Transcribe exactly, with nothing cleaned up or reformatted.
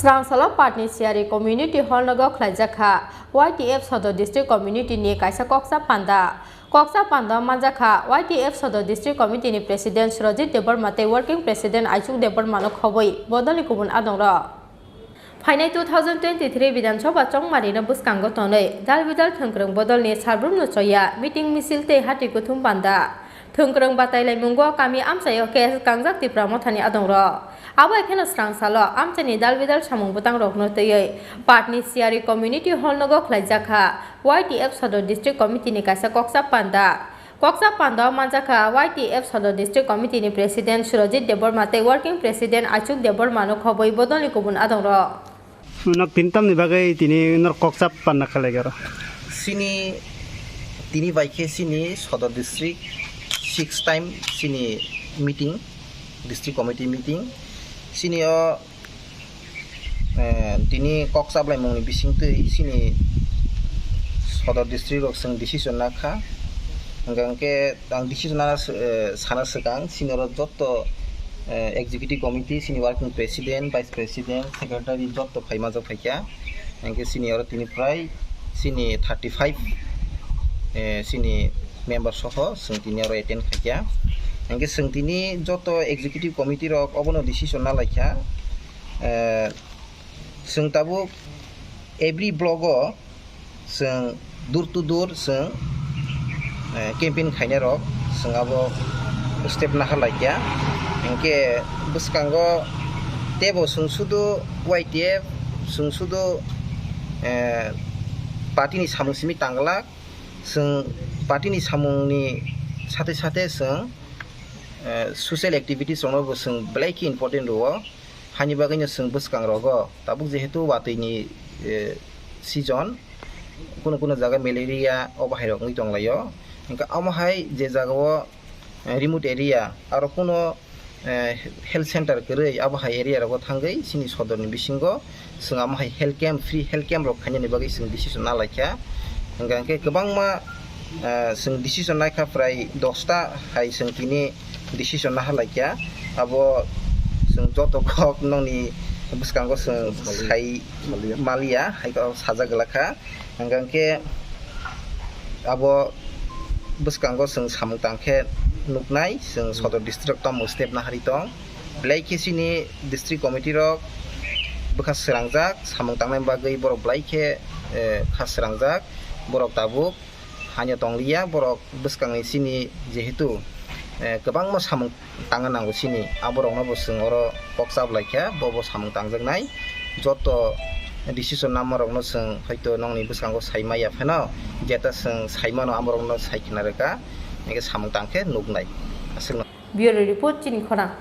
Srangsalo Patni Siyari Community Hall nogo khlaijak kha Y T F Sodor District Committee ni kaisa koksa panda. Koksa panda manjak kha Y T F Sodor District Committee ni President Surajit Debbarma tei Working President Aichuk Debbarma no khobwi bodolni kubun adongrok. Phainai two thousand twenty-three Bidhan Sabha chongmari no bwskango tonwi dal bidal thwngkwrwng bodolni sarbrum no choya meeting misil tei hati kuthum panda. Thwngkwrwng batai laimungo kami amchaio khe kangjak Tipra Mothani adongrok. Abo hai kheno srang salo amchaini dal bidal samung bwtang rokno twiwi Patni Siyari Community Hall nogo khlaijak kha Y T F Sodor District Committee ni kaisa koksa panda. Koksa panda o manjak kha Y T F Sodor District Committee ni President Surajit Debbarma tei Working President Aichuk Debbarma no khobwi bodolni kubun adongrok. Nok tini tamni bagwi tini nok koksa panda khalai garo. Sini tini bai khe sini Sodor District six time sini meeting, District Committee meeting. Sini o, eh, tini kok chaplaimungni bisingtwi sini Sodor District rok chwng decision nakha. Hwnkha hwnkhe ang decision nana sw-, eh, sana swkang sini oro jotto, eh, Executive Committee, sini Working President, Vice President, Secretary jotto phai manjak phaikha. Hwnkhe sini oro tini prai sini thirty five, eh, sini member soho chwng tini oro attend khaikha. Hwnkhe chwng tini jotto Executive Committee rok obono decision nalaikha. Eh, chwng tabuk every block o chwng door to door chwng, eh, campaign khainai rok chwng abo step nahar laikya. Hinkhe bwskango teibo chwng sudu Y T F, chwng sudu, eh, party ni samung simi tangla, chwng party ni samung ni sathe sathe chwng, eh, social activities rokno bo chwng belai khe important rwo. Haini bagwino chwng bwskang rogo tabuk jehetu watwi ni, eh, season, kunu kunu jaga malaria o bahai rok wngwi tonglaio. Hwnkhe omo hai je jaga o, eh, remote area aro kunu, eh, health center kwrwi abo hai area rogo thangwi chini sodor ni bisingo chwng omo hai health camp, free health camp rok khainani bagwi chwng decision nalaikha. Hwnkha hwnkhe kwbangma, eh, chwng decision naikha prai dosta hai chwng tini decision naha laikya. Abo chwng joto kok nokni bwskango chwng sai maliya, hai khe sajak glak kha. Hwnkha hwnkhe abo bwskango chwng samung tang khe nuknai, chwng Sodor district tamo step nahari tong. Belai khe chini district committee rok bwkha srangjak, samung tangnai bagwi borok belai khe, eh, kha srangjak. Borok tabuk haino tongliya, borok bwskangni chini jehetu, eh, kwbangma samung tangna nango chini, aborokno bo chwng oro kok chap laikha, bo bo samung tangjaknai. Joto decision namarokno chwng hoito nokni bwskango sai maya phano, jeta chwng sai mano, amorokno sai khna rwkha, hwnkhe samung tangkhe nuknai. Aswkno. Bureau Report, chini khorang.